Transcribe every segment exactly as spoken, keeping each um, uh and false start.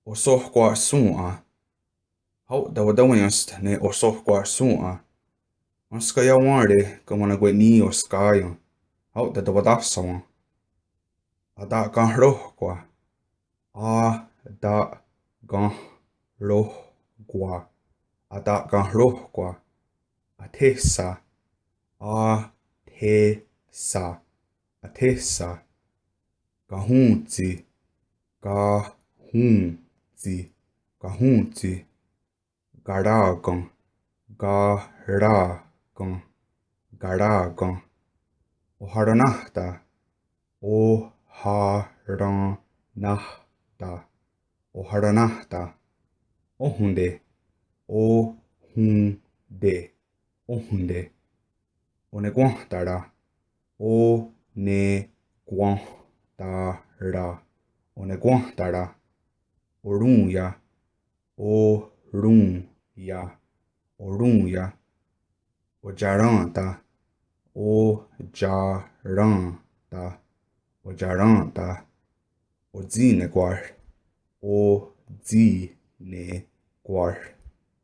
Ohsohkwa'shòn:'a. Hao' tewateweiénst ne ohsohkwa'shòn:'a. Énska iawén:re kawennakwe'ní:io's ká:ien. Hao' tewata'shà:wen. Ata'kenhróhkwa. A, ta', ken, hróh, kwa. Ata'kenhróhkwa. Athéhsa. A, thé, sa. Athéhsa. Kahòn:tsi. Ka, hòn, tsi. Kahòn:tsi. Karà:ken. Ka, rà, ken. Karà:ken. Oharennáhta. O, ha, ren, náh, ta. Oharennáhta. Óhonte. O, hon, te. Óhonte. Onekwénhtara. O, ne, kwénh, ta, ra. Onekwénhtara. Oròn:ia. O, ròn, ia. Oròn:ia. Otsiarén:ta. O, tsiarén:ta. Otsiarén:ta. Otsì:nekwar. O, tsì, ne, kwar.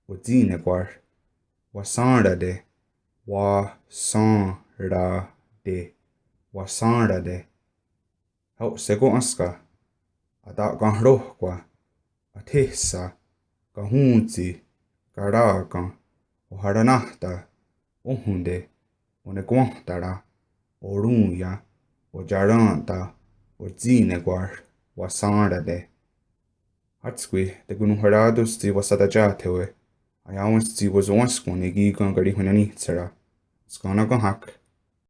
Otsì:nekwar. Wahsén:rate. Wa, sén, ra, te. Wahsén:rate. Hao' shé:kon énska. Ata'kenhróhkwa. Athéhsa. Kahòn:tsi. Karà:ken. Oharennáhta. Óhonte. Onekwénhtara. Oròn:ia. Otsiarén:ta. Otsì:nekwar. Wahsén:rate. Hátskwi, tekononhwerá:ton's tsi wahsatatià:thewe'. Aiá:wens tsi wahson'wénskon ne kí:ken karihwin nitsherà:'a. Skennèn:'a kénhak.